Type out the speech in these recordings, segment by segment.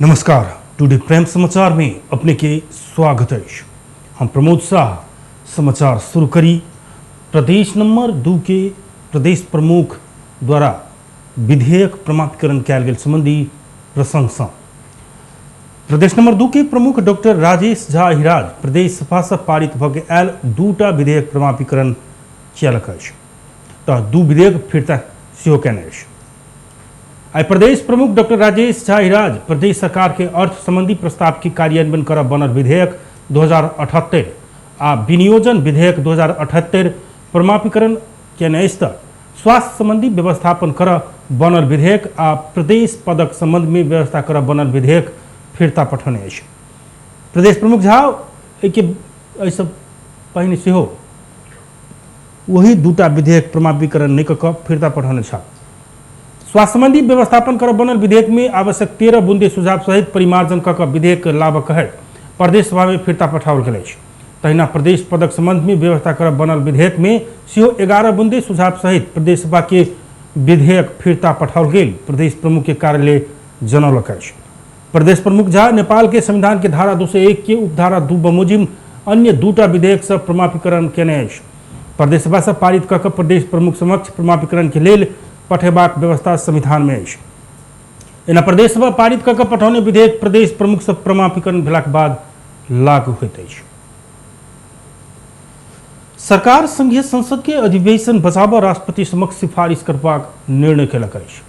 नमस्कार, टुडे प्रेम समाचार में अपने के स्वागत है। हम प्रमोद शाह समाचार शुरू करी। प्रदेश नंबर 2 के प्रदेश प्रमुख द्वारा विधेयक प्रमाणीकरण कयल गेल संबंधी प्रशंसा। प्रदेश नंबर 2 के प्रमुख डॉक्टर राजेश झा हिराज प्रदेश सभा से पारित भऽ के आयल दूटा विधेयक प्रमाणीकरण कयलक अछि, तऽ 2 विधेयक फिर्ता सेहो कयने अछि। आइ प्रदेश प्रमुख डॉक्टर राजेश झा हिराज प्रदेश सरकार के अर्थ संबंधी प्रस्ताव के कार्यान्वयन करब बनल विधेयक 2078 आ विनियोजन विधेयक 2078 प्रमाणीकरण कयने अछि, तऽ स्वास्थ्य संबंधी व्यवस्थापन करब बनल विधेयक आ प्रदेश पदक संबंध में व्यवस्था करब बनल विधेयक फिर्ता पठौने अछि। प्रदेश प्रमुख झा एहिसँ पहिने सेहो वही दूटा विधेयक प्रमाणीकरण नहि कऽ फिर्ता पठौने छल। स्वास्थ्य संबंधी व्यवस्थापन करब बनल विधेयक में आवश्यक 13 बुंदे सुझाव सहित परिमार्जन कऽ विधेयक लाभ कहैत प्रदेश सभा में फिर्ता पठाओल गेल अछि। तहिना प्रदेश पदक संबंध में व्यवस्था करब बनल विधेयक में सेहो 11 बुंदे सुझाव सहित प्रदेश सभा के विधेयक फिर्ता पठाओल गेल प्रदेश प्रमुख के कार्यालय जनौलक अछि। प्रदेश प्रमुख झा नेपाल के संविधान के धारा 201 के उपधारा 2 बमोजिम अन्य दूटा विधेयक सब प्रमाणीकरण केने अछि। प्रदेश सभा से पारित कऽ के प्रदेश प्रमुख समक्ष प्रमाणीकरण के लेल पठेबाक व्यवस्था संविधान में अछि। एना प्रदेश सभा पारित कऽ के पठौने विधेयक प्रदेश प्रमुख से प्रमाणीकरण भेलाक बाद लागू होइत अछि। सरकार संघीय संसद के अधिवेशन बचाबऽ राष्ट्रपति समक्ष सिफारिश करबाक निर्णय केलक अछि।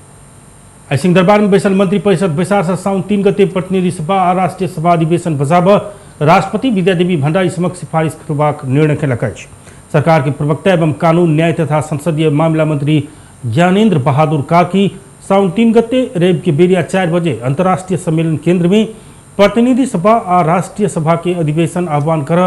आइ सिंहदरबार में बैसल मंत्री परिषद बैसार से साउन 3 गते प्रतिनिधि सभा आ राष्ट्रीय सभा अधिवेशन बजाबऽ राष्ट्रपति विद्यादेवी भण्डारी समक्ष सिफारिश करबाक निर्णय केलक अछि। सरकार के प्रवक्ता एवं कानून न्याय तथा संसदीय मामला मंत्री ज्ञानेन्द्र बहादुर कार्की साउन 3 गते रवि के बेरिया 4 बजे अंतर्राष्ट्रीय सम्मेलन केंद्र में प्रतिनिधि सभा आ राष्ट्रीय सभा के अधिवेशन आह्वान कर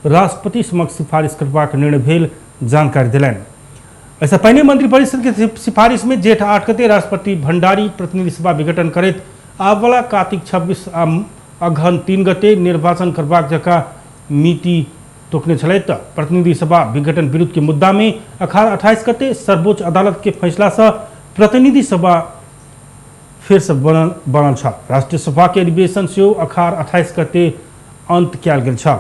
राष्ट्रपति समक्ष सिफारिश करबाक निर्णय भेल जानकारी देलनि। ऐसा पहिने मंत्रिपरिषद के सिफारिश में जेठ 8 गते राष्ट्रपति भंडारी प्रतिनिधि सभा विघटन करैत आबवला कार्तिक 26 आ अगहन 3 गते निर्वाचन करबाक जकाँ मिति तोकने छलै। तऽ प्रतिनिधि सभा विघटन विरुद्ध के मुद्दा में अखाड़ 28 गते सर्वोच्च अदालत के फैसला से प्रतिनिधि सभा फिर से बनल छल। राष्ट्रीय सभा के अधिवेशन सेहो अखाड़ 28 गते अंत कयल गेल छल।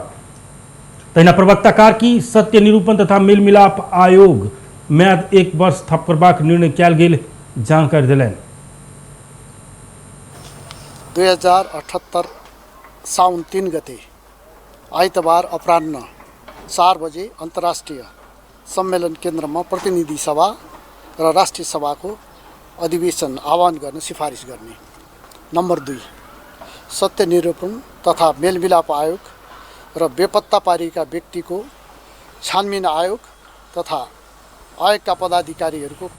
तहिना प्रवक्ता कार्की सत्य निरूपण तथा मेलमिलाप आयोग म्याद 1 वर्ष थप करबाक निर्णय कयल गेल जानकारी देलनि। 2078 साउन 3 गते आइतबार अपराह्न 4 बजे अन्तर्राष्ट्रिय सम्मेलन केन्द्रमा प्रतिनिधि सभा र राष्ट्रिय सभाको अधिवेशन आह्वान गर्न सिफारिस गर्ने। नम्बर 2 सत्य निरूपण तथा मेलमिलाप आयोग र बेपत्ता पारिएका व्यक्तिको छानबिन आयोग तथा आयोगका पदाधिकारीहरूको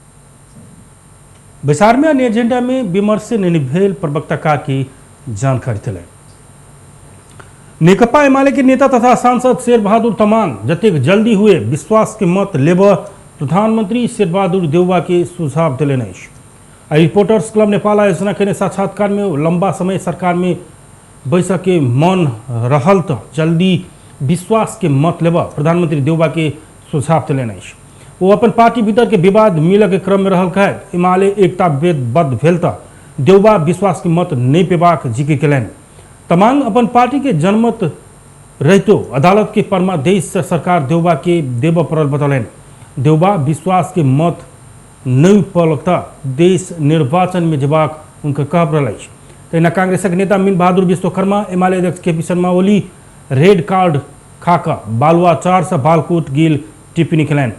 बैसार में अन्य एजेंडा में विमर्श नहि भेल प्रवक्ता कार्की जानकारी देलनि। नेकपा एमाले के नेता तथा सांसद शेरबहादुर तमांग जतेक जल्दी हुए विश्वास के मत लेब प्रधानमंत्री शेरबहादुर देउवा के सुझाव देलनि अछि। आ रिपोर्टर्स क्लब नेपाल आयोजना केने साक्षात्कार में लंबा समय सरकार में बैसक के मन रहल तऽ जल्दी विश्वास के मत लेब प्रधानमंत्री देउवा के सुझाव देलनि अछि। वो अपन पार्टी भीतर के विवाद मिलऽ के क्रम में रहल कहैत एमाले एकता बद्ध भेल तऽ देउवा विश्वास के मत नहि पेबाक जिक्र केलनि। तमांग अपन पार्टी के जनमत रहितो अदालत के परमादेश से सरकार देउबा के देबऽ पड़ल बतौलनि। देउबा विश्वास के मत नहि पौलक तऽ देश निर्वाचन में जेबाक हुनकर कहब रहल अछि। तहिना कांग्रेसक नेता मीन बहादुर विश्वकर्मा एमाले अध्यक्ष KP Sharma Oli red card खाकऽ बालुवाचार से बालकोट गेल टिप्पणी केलनि।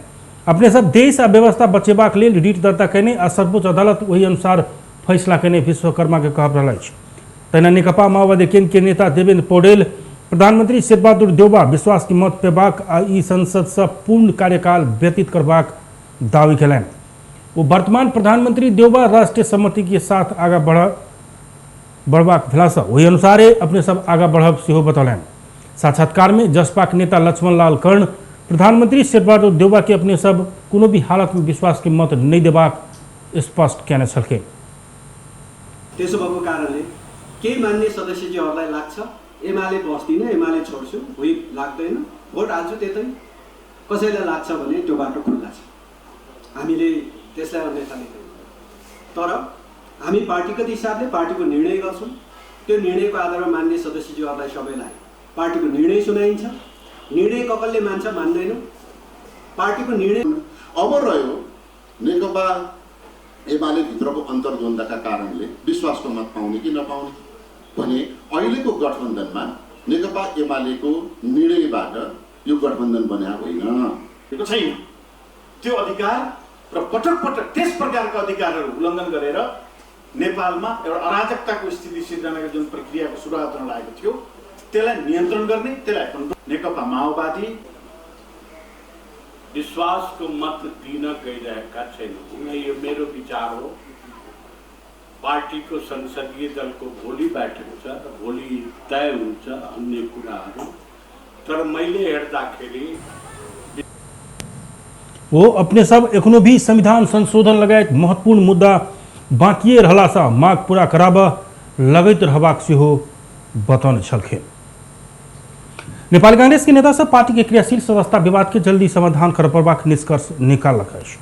अपने सब देश आ व्यवस्था बचेबाक लेल रिट दर्ता कयने आ सर्वोच्च अदालत ओहि अनुसार फैसला कयने विश्वकर्मा के कहब रहल अछि। तहिना नेकपा माओवादी केंद्र के नेता देवेंद्र पौडेल प्रधानमंत्री शेरबहादुर देउबा विश्वास के मत पेबाक आ ई संसद से पूर्ण कार्यकाल व्यतीत करबाक दावी केलनि। वो वर्तमान प्रधानमंत्री देउबा राष्ट्रीय सहमति के साथ आगा बढ़बाक भेलासँ ओहि अनुसारे अपने सब आगा बढ़ब सेहो बतौलनि। साक्षात्कार में जसपा के नेता लक्ष्मण लाल कर्ण प्रधानमंत्री शेरबहादुर देउबा के अपने सब कोनो भी हालत में विश्वास के मत नहीं देबाक स्पष्ट केने छलखिन। त्यसो भएको कारणले केही मान्य सदस्यज्यूहरूलाई लाग्छ एमाले बस्दिनँ, एमाले छोड्छु, हुइप लाग्दैन, भोट हाल्छु त्यतै, कसैलाई लाग्छ भने त्यो बाटो खुल्ला छ, हामीले त्यसलाई अन्यथा लिँदैनौँ। तर हामी पार्टीगत हिसाबले पार्टीको निर्णय गर्छौँ। त्यो निर्णयको आधारमा मान्य सदस्यज्यूहरूलाई सबैलाई पार्टीको निर्णय सुनाइन्छ। निर्णय कसले मान्छ मान्दैन, पार्टीको निर्णय। अब रह्यो नेकपा एमाले भित्रको अन्तर्द्वन्द्वका कारणले विश्वासको मत पाउने कि नपाउने भने अहिलेको गठबन्धनमा नेकपा एमालेको निर्णयबाट यो गठबन्धन बन्या होइन छैन। त्यो अधिकार र पटक पटक त्यस प्रकारका अधिकारहरू उल्लङ्घन गरेर नेपालमा एउटा अराजकताको स्थिति सिर्जनाको जुन प्रक्रियाको सुरुवात हुन लागेको थियो त्यसलाई नियन्त्रण गर्ने, त्यसलाई नेकपा माओवादी विश्वासको मत दिन गइरहेका छैनौँ। यो मेरो विचार हो। पार्टीको संसदीय दलको भोलि बैठक छ र भोलि तय हुन्छ अन्य कुराहरू। तर मैले हेर्दाखेरि वो अपने सब एखनो भी संविधान संशोधन लगायत महत्वपूर्ण मुद्दा बाँकिए रहलासँ माग पूरा कराब लगैत रहबाक सेहो बतौने छलखिन। नेपाली कांग्रेस के नेता सब पार्टी के क्रियाशील सदस्यता विवाद के जल्दी समाधान कर पड़बाक निष्कर्ष निकाललक अछि।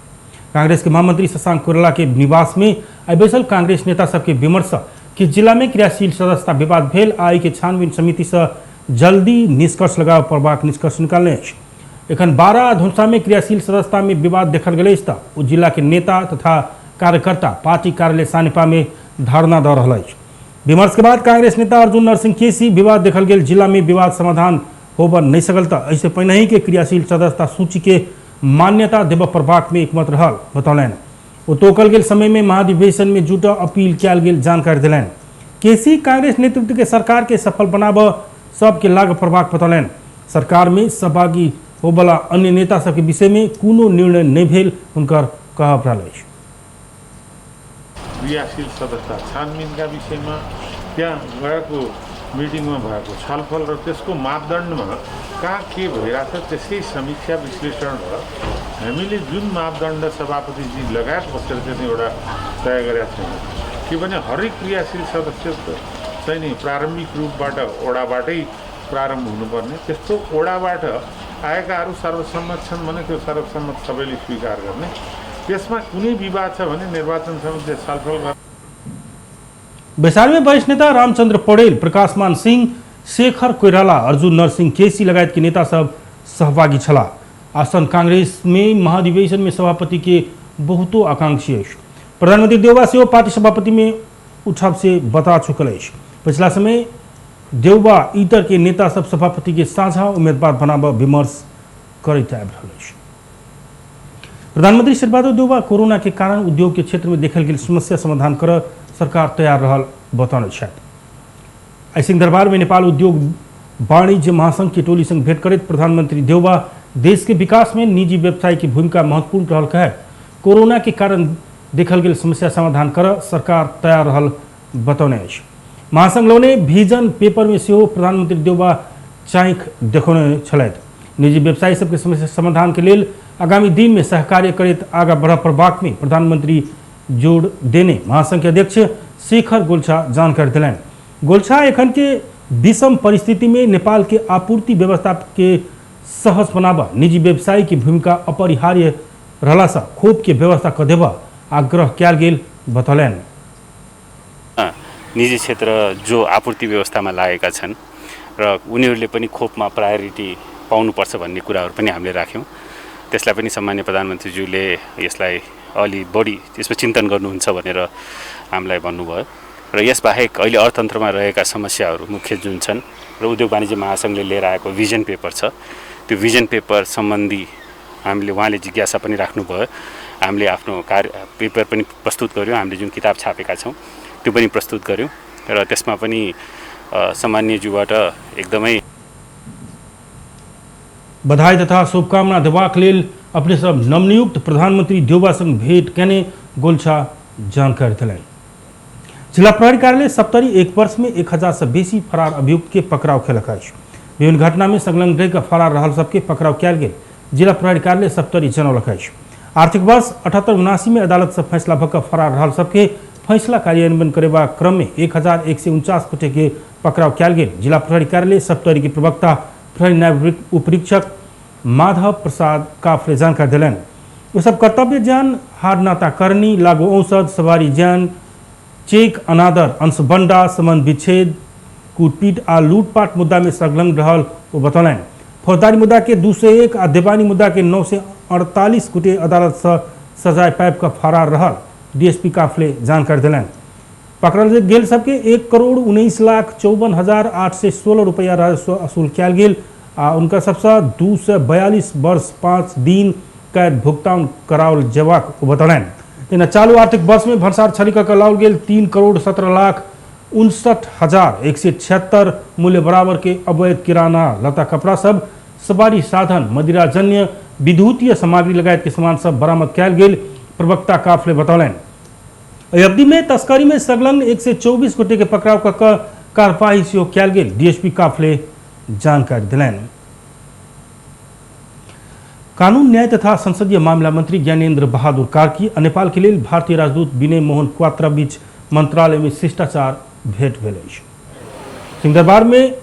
कांग्रेस के महामंत्री शशांक कोइराला के निवास में आइ बैसल कांग्रेस नेता सबके विमर्श कि जिला में क्रियाशील सदस्यता विवाद भेल आ के छानबीन समिति से जल्दी निष्कर्ष लगाव पड़बाक निष्कर्ष निकालने अछि। एखन 12 धनुषा में क्रियाशील सदस्यता में विवाद देखल गेल अछि त ओ जिला के नेता तथा कार्यकर्ता पार्टी कार्यालय सानेपा में धरना दऽ रहल अछि। विमर्श के बाद कांग्रेस नेता अर्जुन नरसिंह केसी विवाद देखल गेल जिला में विवाद समाधान होबऽ नहीं सकल त एहिसँ पहिनहि के क्रियाशील सदस्यता सूची के मान्यता देबऽ पड़बाक में एकमत रहल बतौलनि। ओ तोकल गेल समय में महाधिवेशन में जुटऽ अपील कयल गेल जानकारी देलनि। केसी कांग्रेस नेतृत्व के सरकार के सफल बनाबऽ सबके लागऽ पड़बाक बतौलनि। सरकार में सहभागी होबला अन्य नेता सबके विषय में कोनो निर्णय नहीं भेल हुनकर कहब रहल अछि। क्रियाशील सदस्यता छानबिनका विषयमा त्यहाँ गएको मिटिङमा भएको छलफल र त्यसको मापदण्डमा कहाँ के भइरहेछ त्यसकै समीक्षा विश्लेषण र हामीले जुन मापदण्ड सभापतिजी लगायत बसेर चाहिँ एउटा तय गरेका थियौँ के भने हरेक क्रियाशील सदस्य चाहिँ नि प्रारम्भिक रूपबाट ओडाबाटै प्रारम्भ हुनुपर्ने, त्यस्तो ओडाबाट आएकाहरू सर्वसम्मत छन् भने त्यो सर्वसम्मत सबैले स्वीकार गर्ने, त्यसमा कुनै विवाद छ भने निर्वाचन समितिले छलफल गर्ने। बैसार में वरिष्ठ नेता रामचंद्र पौडेल, प्रकाशमान सिंह, शेखर कोइराला, अर्जुन नरसिंह केसी लगायत के नेता सब सहभागी छला। आसन कांग्रेस में महाधिवेशन में सभापति के बहुतो आकांक्षी अछि। प्रधानमंत्री देउबा सेहो पार्टी सभापति में उठब से बता चुकल अछि। पिछला समय देउबा इतर के नेता सब सभापति के साझा उम्मीदवार बनाब विमर्श करैत आबि रहल अछि। प्रधानमंत्री शेरबहादुर देउबा कोरोना के कारण उद्योग के क्षेत्र में देखल गेल समस्या समाधान कर सरकार तैयार रहल बतौने छथि। आइ सिंहदरबार में नेपाल उद्योग वाणिज्य महासंघ के टोली संग भेंट करैत प्रधानमंत्री देउबा देश के विकास में निजी व्यवसाय की भूमिका महत्वपूर्ण रहल कहे कोरोना के कारण देखल गेल समस्या समाधान कर सरकार तैयार रहल बतौने अछि। महासंघ लौने विजन पेपर में सेहो प्रधानमंत्री देउबा चाँख देखौने छलथि। निजी व्यवसायी सबके समस्या समाधान के लेल आगामी दिन में सहकार्य करैत आगा बढ़ पड़बाक में प्रधानमंत्री जोड़ देने महासंघ के अध्यक्ष शेखर गोल्छा जानकारी दिलनि। गोल्छा एखन के विषम परिस्थिति में नेपाल के आपूर्ति व्यवस्था के सहज बनाबऽ निजी व्यवसायी की भूमिका अपरिहार्य रहलासँ खोप के व्यवस्था कऽ देबऽ आग्रह कयल गेल बतौलनि। निजी क्षेत्र जो आपूर्ति व्यवस्थामा लागेका छन् र उनीहरूले पनि खोपमा प्रायोरिटी पाउनुपर्छ भन्ने कुराहरू पनि हामीले राख्यौँ। त्यसलाई पनि सम्माननीय प्रधानमन्त्रीज्यूले यसलाई अलि बढी त्यसमा चिन्तन गर्नुहुन्छ भनेर हामीलाई भन्नुभयो। र यसबाहेक अहिले अर्थतन्त्रमा रहेका समस्याहरू मुख्य जुन छन् र उद्योग वाणिज्य महासङ्घले लिएर आएको भिजन पेपर छ, त्यो भिजन पेपर सम्बन्धी हामीले उहाँले जिज्ञासा पनि राख्नुभयो। हामीले आफ्नो कार्य पेपर पनि प्रस्तुत गऱ्यौँ, हामीले जुन किताब छापेका छौँ त्यो पनि प्रस्तुत गऱ्यौँ र त्यसमा पनि सामान्यज्यूबाट एकदमै बधाई तथा शुभकामना देबाक लेल अपने सब नवनियुक्त प्रधानमंत्री देउबा संग भेंट केने गोल्छा जानकारी देलनि। जिला प्रहरी कार्यालय सप्तरी एक वर्ष में 1000 से बेसी फरार अभियुक्त के पकड़ाव केलक अछि। विभिन्न घटना में संलग्न रहि कऽ फरार रहल सबके पकड़ाव कयल गेल जिला प्रहरी कार्यालय सप्तरी जनौलक अछि। आर्थिक वर्ष 78-79 में अदालत से फैसला भऽ कऽ फरार रहल सबके फैसला कार्यान्वयन करेबाक क्रम में 1149 गोटे के पकड़ाव कयल गेल जिला प्रहरी कार्यालय सप्तरी के प्रवक्ता प्रहरी नायब उपरीक्षक माधव प्रसाद काफले जानकारी देलनि। ओ सब कर्तव्य ज्ञान, हार नाता करनी, लागू औषध, सवारी ज्ञान, चेक अनादर, अंशबंडा, संबंध विच्छेद, कूटपीट आ लूटपाट मुद्दा में संलग्न रहल ओ बतौलनि। फौजदारी मुद्दा के 201 आ देवानी मुद्दा के 948 गोटे अदालत से सजाय पाबि कऽ फरार रहल डीएसपी काफले जानकारी देलनि। पकड़ल गेल सबके 1,19,54,816 रुपया राजस्व असूल कयल गेल आ उनका सबसँ 242 वर्ष 5 दिन कैद भुगतान कराओल जेबाक ओ बतौलनि। तहिना चालू आर्थिक वर्ष में भन्सार छली कऽ लाओल गेल 3,17,59,176 मूल्य बराबर के अवैध किराना, लता कपड़ा सब, सवारी साधन, मदिराजन्य विद्युतीय सामग्री लगायत के सामान सब बरामद कयल गेल प्रवक्ता काफले बतौलनि। एहि अवधि में तस्करी में संलग्न 124 गोटे के पकड़ाव कऽ कार्यवाही सेहो कयल गेल डीएसपी काफले जानकारी देलनि। कानून न्याय तथा संसदीय मामला मंत्री ज्ञानेन्द्र बहादुर कार्की आ नेपाल के लेल भारतीय राजदूत विनय मोहन क्वात्रा बीच मंत्रालय में शिष्टाचार भेंट भेल अछि। सिंहदरबार में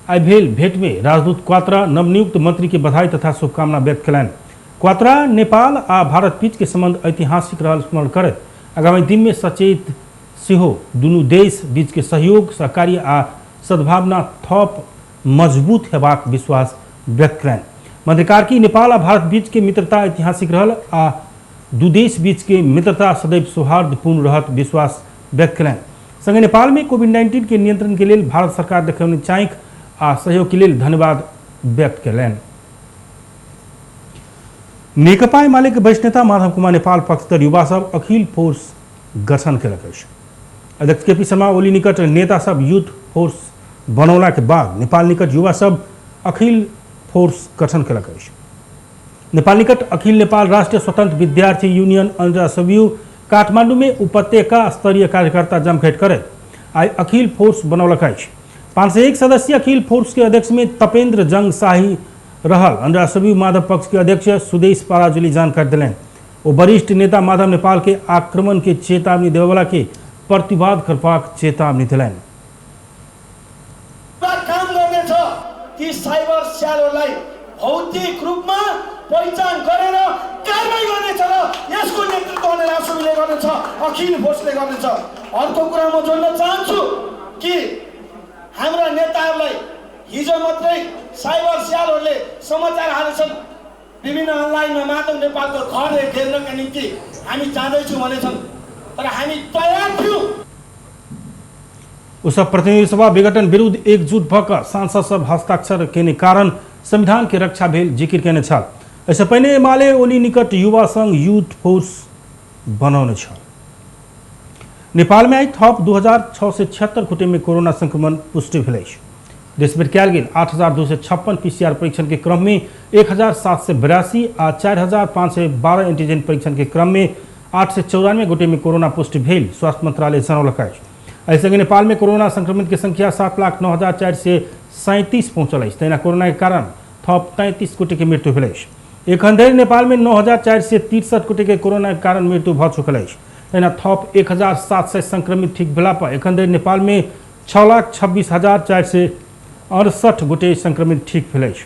आइ भेल भेंट में राजदूत क्वात्रा नवनियुक्त मंत्री के बधाई तथा शुभकामना व्यक्त कयलनि। क्वात्रा नेपाल आ भारत बीच के संबंध ऐतिहासिक रहल स्मरण करैत आगामी दिन में सचेत सेहो दुनू देश बीच के सहयोग, सहकार्य आ सद्भावना थप मजबूत हेबाक विश्वास व्यक्त कयलनि। मंत्री कार्की नेपाल आ भारत बीच के मित्रता ऐतिहासिक रहल आ दू देश बीच के मित्रता सदैव सौहार्दपूर्ण रहत विश्वास व्यक्त कयलनि। संगे नेपाल में कोविड-19 के नियंत्रण के लेल भारत सरकार देखौने चाँख आ सहयोग के लेल धन्यवाद व्यक्त कयलनि। नेकपा एमाले के वरिष्ठ नेता माधव कुमार नेपाल पक्षधर युवा सब अखिल फोर्स गठन केलक अछि। अध्यक्ष केपी शर्मा ओली निकट नेता सब यूथ फोर्स बनौला के बाद नेपाल निकट युवा सब अखिल फोर्स गठन केलक अछि। नेपाल निकट अखिल नेपाल राष्ट्रिय स्वतंत्र विद्यार्थी यूनियन अनरासव्यू काठमांडू में उपत्यका स्तरीय कार्यकर्ता जमघट करैत आइ अखिल फोर्स बनौलक अछि। 501 सदस्यीय अखिल फोर्स के अध्यक्ष में तपेंद्र जंग शाही रहल अनरासव्यू माधव पक्ष के अध्यक्ष सुदेश पराजुली जानकारी देलनि। ओ वरिष्ठ नेता माधव नेपाल के आक्रमण के चेतावनी देवला के प्रतिवाद करबाक चेतावनी देलनि। काम गर्नेछ ती साइबर सेलहरूलाई भौतिक रूपमा पहिचान गरेर कारबाही गर्नेछ र यसको नेतृत्व राष्ट्रले गर्नेछ, अखिल फोर्सले गर्नेछ। अर्को कुरा म जोड्न चाहन्छु कि हाम्रा नेताहरूलाई हिजो मात्रै साइबर सेलहरूले समाचार हालेछन्, विभिन्न अनलाइनमा माधव नेपालको घर घेर्नका निम्ति हामी जाँदैछौँ भनेछन्, तर हामी तयार थियौँ। उस प्रतिनिधि सभा विघटन विरुद्ध एकजुट भऽ सांसद सब हस्ताक्षर केने कारण संविधान के रक्षा भेल जिकिर केने छल। एहिसँ पहिने एमाले ओली निकट युवा संघ यूथ फोर्स बनौने छल। नेपाल में आइ थप 2676 गोटे में कोरोना संक्रमण पुष्टि भेल अछि। देशभरि कयल गेल 8256 पीसीआर परीक्षण के क्रम में 1782 आ 4512 एंटीजन परीक्षण के क्रम में 894 गोटे में कोरोना पुष्टि भेल स्वास्थ्य मंत्रालय जनौलक अछि। एहि संगे नेपाल में कोरोना संक्रमित के संख्या 7,09,437 पहुंचल अछि। तहिना कोरोना के कारण थप 33 गोटे के मृत्यु भेल अछि। एखन धरि नेपाल में 9,463 गोटे के कोरोना के कारण मृत्यु भऽ चुकल अछि। तहिना थप 1,700 संक्रमित ठीक भेला पर एखन धरि नेपाल में 6,26,468 गोटे संक्रमित ठीक भेल अछि।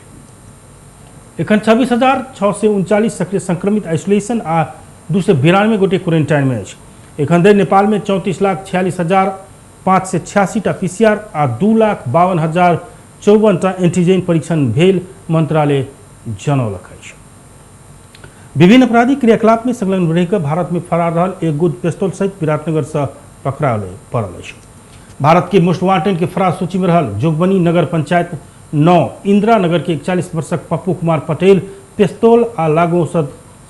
एखन 26,639 सक्रिय संक्रमित आइसोलेशन आ 292 गोटे क्वारेंटाइन में अछि। एखन धरि नेपाल में 34,46,586 टा पीसीआर आ 2,52,054 टा एंटीजन परीक्षण भेल मंत्रालय जनौलक अछि। विभिन्न आपराधिक क्रियाकलाप में संलग्न रहिकऽ भारत में फरार रहल एक गुट पिस्तौल सहित विराटनगर से पकड़ाओल पड़ल अछि। भारत के मोस्ट वांटेड के फरार सूची में रहल जोगबनी नगर पंचायत 9 इंदिरा नगर के 41 वर्षक पप्पू कुमार पटेल पिस्तौल आ लागू औषध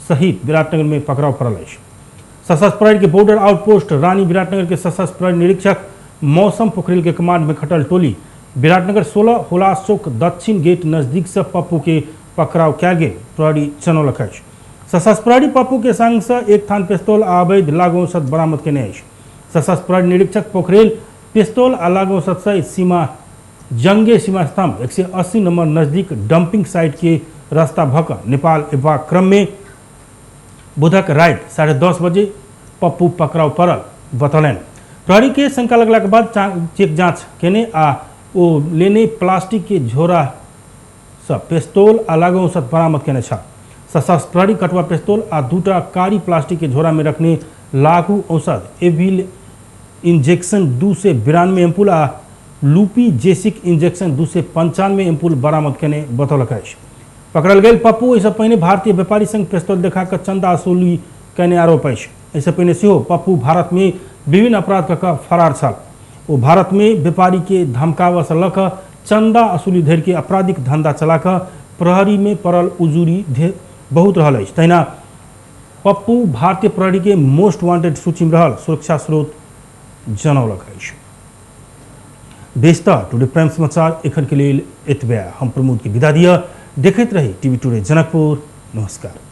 सहित विराटनगर में पकड़ाव पड़ल अछि। सशस्त्र प्रहरी के बॉर्डर आउटपोस्ट रानी विराटनगर के सशस्त्र प्रहरी निरीक्षक मौसम पोखरेल के कमांड में खटल टोली विराटनगर 16 हुलास चौक दक्षिण गेट नजदीक से पप्पू के पकड़ाव कयल गेल प्रहरी जनौलक अछि। सशस्त्र प्रहरी पप्पू के संग से एक थान पिस्तौल आ अवैध लागू औषध बरामद केने अछि। सशस्त्र प्रहरी निरीक्षक पोखरेल पिस्तौल आ लागू औषध सहित सीमा जंगे सीमा स्तंभ 180 नंबर नजदीक डंपिंग साइट के रास्ता भऽ कऽ नेपाल अयबाक क्रम में बुधक राति 10:30 बजे पप्पू पकड़ाव पड़ल बतौलनि। प्रहरी के शंका लगला के बाद चेक जांच केने आ ओ लेने प्लास्टिक के झोरा सँ पिस्तौल आ लागू औषध बरामद केने छल। सशस्त्र प्रहरी कटुआ पिस्तौल आ 2टा कारी प्लास्टिक के झोरा में रखने लागू औषध इंजेक्शन 292 एम्पुल आ लूपी जेसिक इंजेक्शन 295 एम्पुल बरामद केने बतौलक अछि। पकड़ल गेल पप्पू एहिसँ पहिने भारतीय व्यापारी संग पिस्तौल देखा कऽ चंदा वसूली केने आरोप अछि। एहिसँ पहिने सेहो पप्पू भारत में विभिन्न अपराध कऽ कऽ फरार छल। ओ भारत में व्यापारी के धमकाबऽसँ लऽ कऽ चंदा वसूली धरि के आपराधिक धंधा चला कऽ प्रहरी में पड़ल उजूरी बहुत रहल अछि। तहिना पप्पू भारतीय प्रहरी के मोस्ट वांटेड सूची में रहल सुरक्षा स्रोत जनौलक अछि। बेस तऽ टुडे प्राइम समाचार एखन के लेल एतबे। हम प्रमोद के विदा दिअ। देखैत रही टीवी टुडे जनकपुर। नमस्कार।